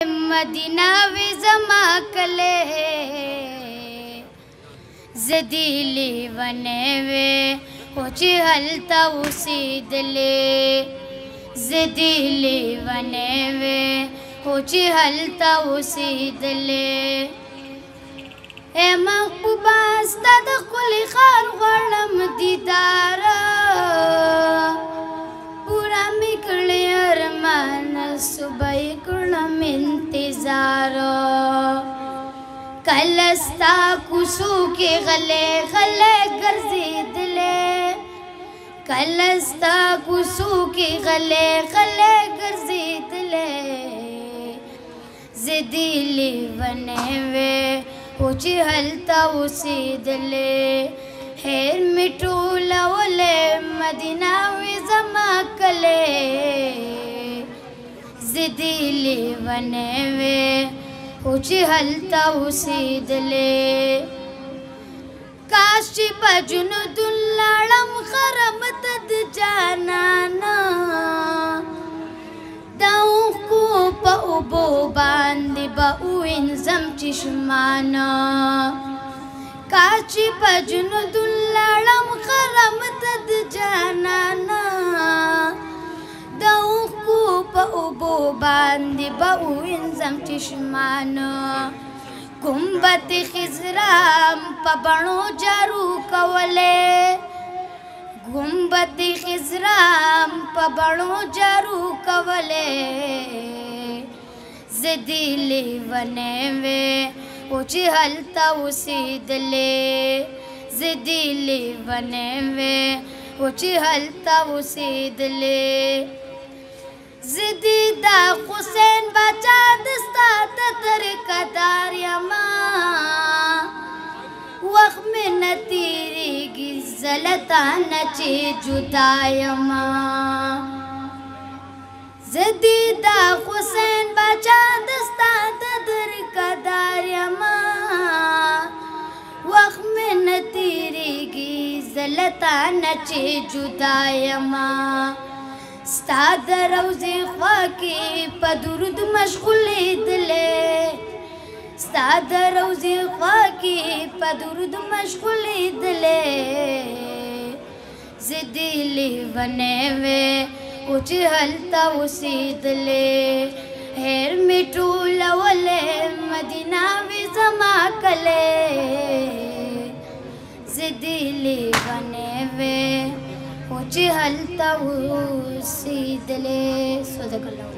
مدینه وی زما کله، زدی لیونه وی خو چې هلته اوسېدلې، زدی لیونه وی خو چې هلته اوسېدلې۔ اے محبوبه، ستا د ښکلي ښار غواړم دیدار، پورا مې کړی ارمان، صبح یې کړم انتظار۔ کله ستا کوڅو کې غلې غلې ګرځېدلې، کله ستا کوڅو کې غلې غلې ګرځېدلې۔ زه دې لیونی وې خو چې هلته اوسېدلې، هېر مې ټولولې مدینه وي زما کلی۔ زه دې لیونی وې خو چې هلته اوسېدلې۔ کاش چې په جنودون لاړم خرم ته د جانانا، د اوښکو په اوبو باندې به ووینځم چشمانه۔ کاش چې په جنودون لاړم خرم ته د جانانا، د اوښکو په اوبو باندې به ووینځم چشمانه۔ ګنبد خضرام په بڼو جارو کولې، ګنبد خضرام په بڼو جارو کولې۔ زه دې لیونی وې خو چې هلته اوسېدلې، زه دې لیونی وې خو چې هلته اوسېدلې۔ زه دې د حسین باچا د ستا د ترکدار یمه، وخت مې نه تېرېږي زه له تا نه چې جدا یمه۔ زه دې د حسین باچا د ستا د درکدار یمه، وخت مې نه تېرېږي زه له تا نه چې جدا یمه۔ ستا د روضې خوا کې په درود مشغولېدلې، ستا د روضې خوا کې په درود مشغولېدلې۔ زه دې لیونی وې خو چې هلته اوسېدلې، هېر مې ټولولې مدینه وي زما کلی۔ زه دې لیونی وې خو چې هلته اوسېدلې۔ صدق الله۔